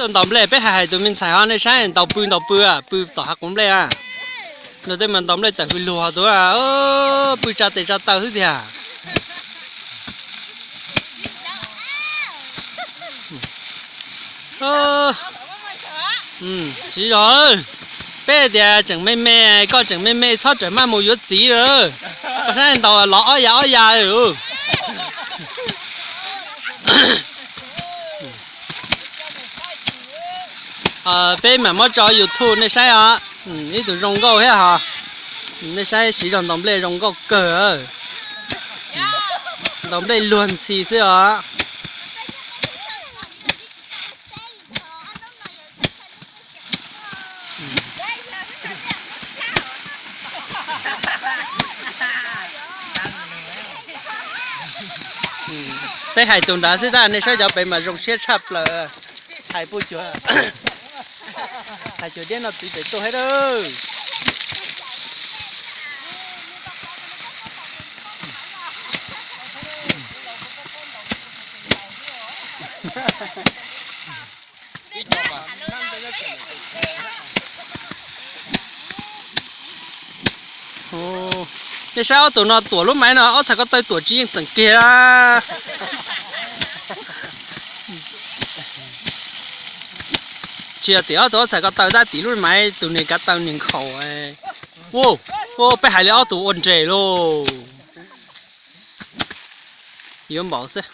Ntaus nplej peb hais hais tus me ntxhais ho nej saib ntaus pw ntaus pw, pw tom hav quav nplej a. Luag tej mas ntaus nplej tawm hws luag tus, pw tsa tes tsa taw xwb tiag. Tsis zog, peb tias tseem me me, koj tseem me me txhob rawm maj mus yuav txiv lawm. Koj saib ntaus los ob ya ob ya. Peb mam muab tso YouTube nej saib os. Ib tug zoo nkauj thiab ho. Nej saib siv zog ntaus nplej zoo nkauj kawg. Ntaus nplej luag ntxhi xwb os. Peb hais tus nrad xwb tab nej saib cov pem mas zoo siab tshaj plaws. Hais puas cuag, hais cuag diab no txiv pem tuaj thiab lawm. Nej saib ob tug no tuam lub maiv no ob txhais ko taw tuam tsis yeej txeem kiag. Tsis yog tim ob tug ob txhais ko taw tab tim lub maiv tus niag kav taw niag nkhaus. Peb hais li ob tug ua nres lauj. Yuav npaum xwb.